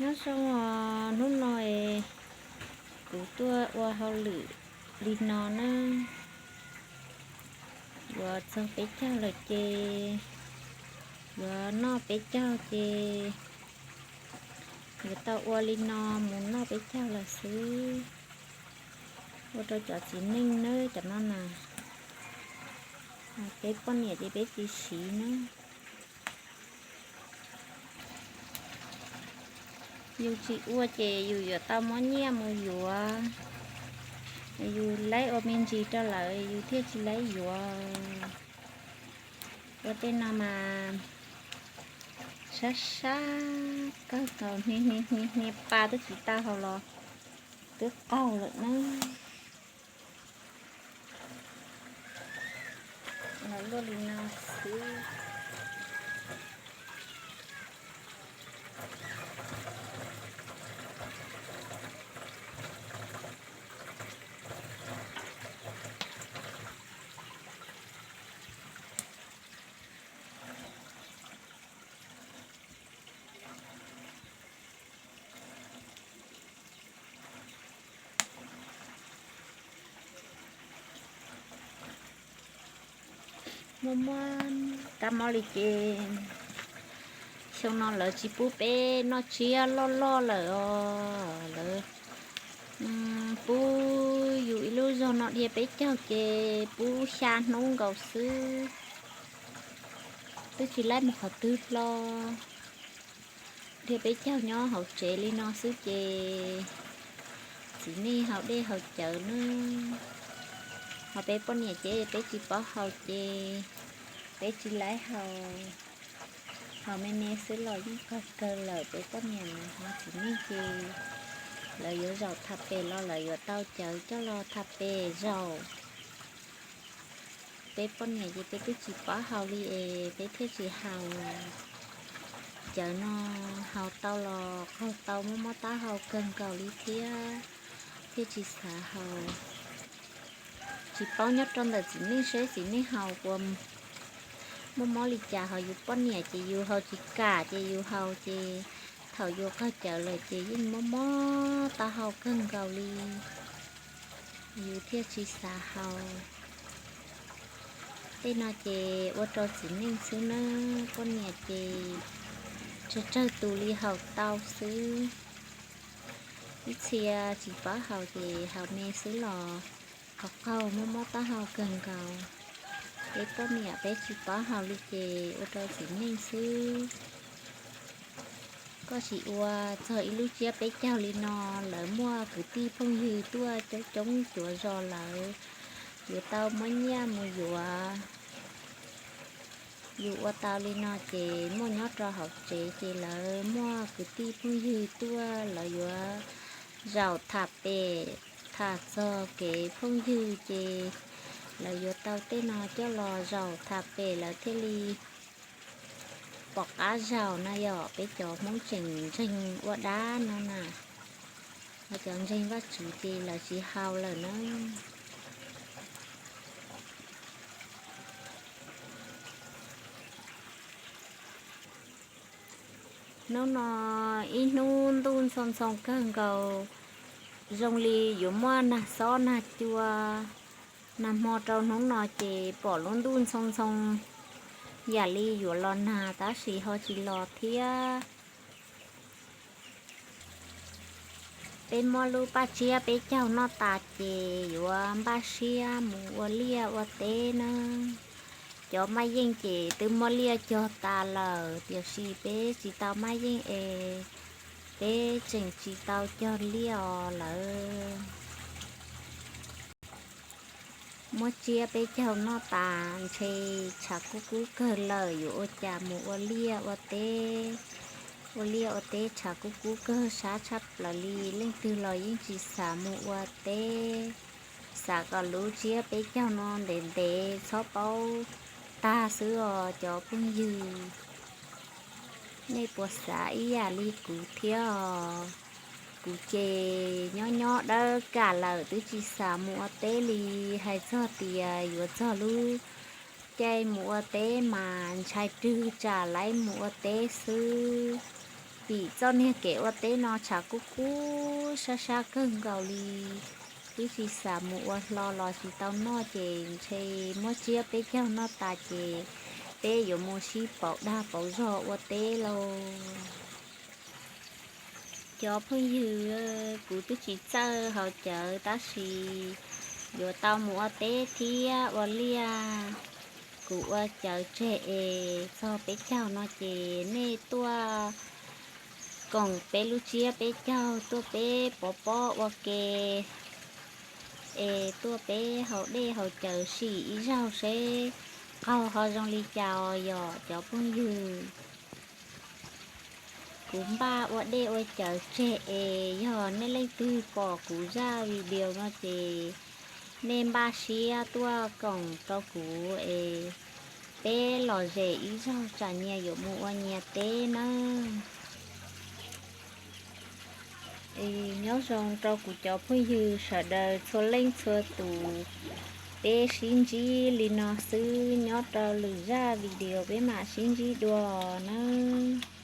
Nyob zoo os, hnub no es kuv tuaj ua hauj lwm li no na. Yuav txog peb caug lawm ces yuav noj peb caug ces yuav tau ua li no mus noj peb caug lawm xwb. Ua rau cov txiv neej nawb cov no na. Peb poj niam ces peb tsis siv na. Yus tsis ua ces yus yuav tau muab nyiaj mus yuav. Yus laib ua me ntsis rau lawv yus thiaj tsis laib yuav. Ua tej no mas sab sab kawg nkaus, hnia hnia hnia pa twb tsis tau hau los twb qaug lawm na. Los luaj li no xwb. Muaj muaj kab mob li ces xyoo no lawv tsis pub peb noj tsiab loj loj lawm os. Lawv pub yus ib lub zog no dhia peb caug ces pub xya hnub nkaus xwb. Twb tsis laib mus qhov twg hlo. Dhia peb caug nyob hauv tsev li no xwb ces txiv neej haus dej haus cawv nawb. Ho peb poj niam ces peb tsis paub haus ces peb tsis laib haus. Haus me me xwb los yeej qag kawg lawm, peb poj niam mas ho txiv neej ces lawv yuav zaum tham pem los lawv yuav tau cawv coj los tham pem zaum. Peb poj niam ces peb twb tsis paub haus li es peb thiaj tsis haus. Cawv no haus tau los qaug tau, muaj mob taub hau kawg nkaus li thiab, thiaj tsis xav haus. Tsis paub nyob rau ntawm txiv neej seb txiv neej haus puas muaj mob li cas, ho yus poj niam ces yus haus tsis kam ces yus haus ces thaum yus qaug cawv lawm ces yeej muaj mob taub hau kawg nkaus li, yus thiaj tsis xav haus. Tej no ces ua rau txiv neej xwb nawb, poj niam ces tsawg tsawg tus li haus tau xwb. Ib txhia tsis paub haus ces haus me xwb los qaug qaug, muaj mob taub hau kawg nkaus. Peb poj niam peb tsis paub haus li ces ua rau txiv neej xwb. Koj tsis ua txog ib lub tsiab peb caug li no, lawv muaj kwv tij phooj ywg tuaj coob coob cuav zos lawm, yuav tau muab nyiaj mus yuav. Yus ua tau li no ces muaj nyob rau hauv tsev ces lawv muaj kwv tij phooj ywg tuaj, lawv yuav zaum tham pem, tham txog kev phooj ywg ces lawv yuav tau tej no coj los zaum tham pem lawv thiaj li pom qab zaum na yom. Peb cov Hmoob tseem ntseeg ua dab no na, ho cov ntseeg Vajtswv ces lawv tsis haus lawm na. Hnub no ib hnub ntuj ntxhoo ntxhoo kawg nkaus, zoo li yuav muaj nag xob nag cua. Nag hmo rau hnub no ces pom lub ntuj ntxhoo ntxhoo yam li yuav los nag tab sis ho tsis los thiab. Peb muab lub paj tsiab peb caug noj tas ces yuav npaj siab mus ua liaj ua teb na. Cov maj yeej ces twb muab liaj cog tas lawm, tiam sis peb tsis tau maj yeej es peb tseem tsis tau cog liaj os lawm. Muab tsiab peb caug noj tas ntshe tshav kub kub kawg lawm, yuav ua cas mus ua liaj ua teb. Ua liaj ua teb tshav kub kub kawg sab tshaj plaws li, leej twg los yeej tsis xav mus ua teb. Xav kom lub tsiab peb caug no ntev ntev txhob paub tag xwb os cov phooj ywg. Nej puas xav ib yam li kuv thiab os? Kuv ces nyob nyob dawb kam lawm twb tsis xav mus ua teb li. Hais txog tias yuav txog lub caij mus ua teb mas ntshai rwg tsam laib mus ua teb xwb. Tim txoj niag kev ua teb no tshav kub kub sab sab kawg nkaus li, twb tsis xav mus ua hlo los tsis tau noj ces ntshe muab tsiab peb caug noj tas ces peb yuav mus sib pauv dag pauv zog ua teb lauj. Cov phooj ywg, kuv twb tsis txawj haus cawv tab sis yuav tau mus ua teb thiab ua liaj. Kuv ua cawv tseg es txog peb caug no ces nej tuaj koom peb lub tsiab peb caug tuaj peb pov pob ua ke es tuaj peb haus dej haus cawv sim ib zaug seb qaug ho zoo li cas os yom cov phooj ywg. Kuv npaj ua dej ua cawv tseg es yog nej leej twg pom kuv zaj video no ces nej npaj siab tuaj koom rau kuv es peb lom zem ib zaug tsam nyias yuav mus ua nyias teb nawb. Nyob zoo rau kuv cov phooj ywg sawv daws txhua leej txhua tus, peb sib ntsib li no xwb, nyob rau lwm zaj video peb mam sib ntsib dua nawb.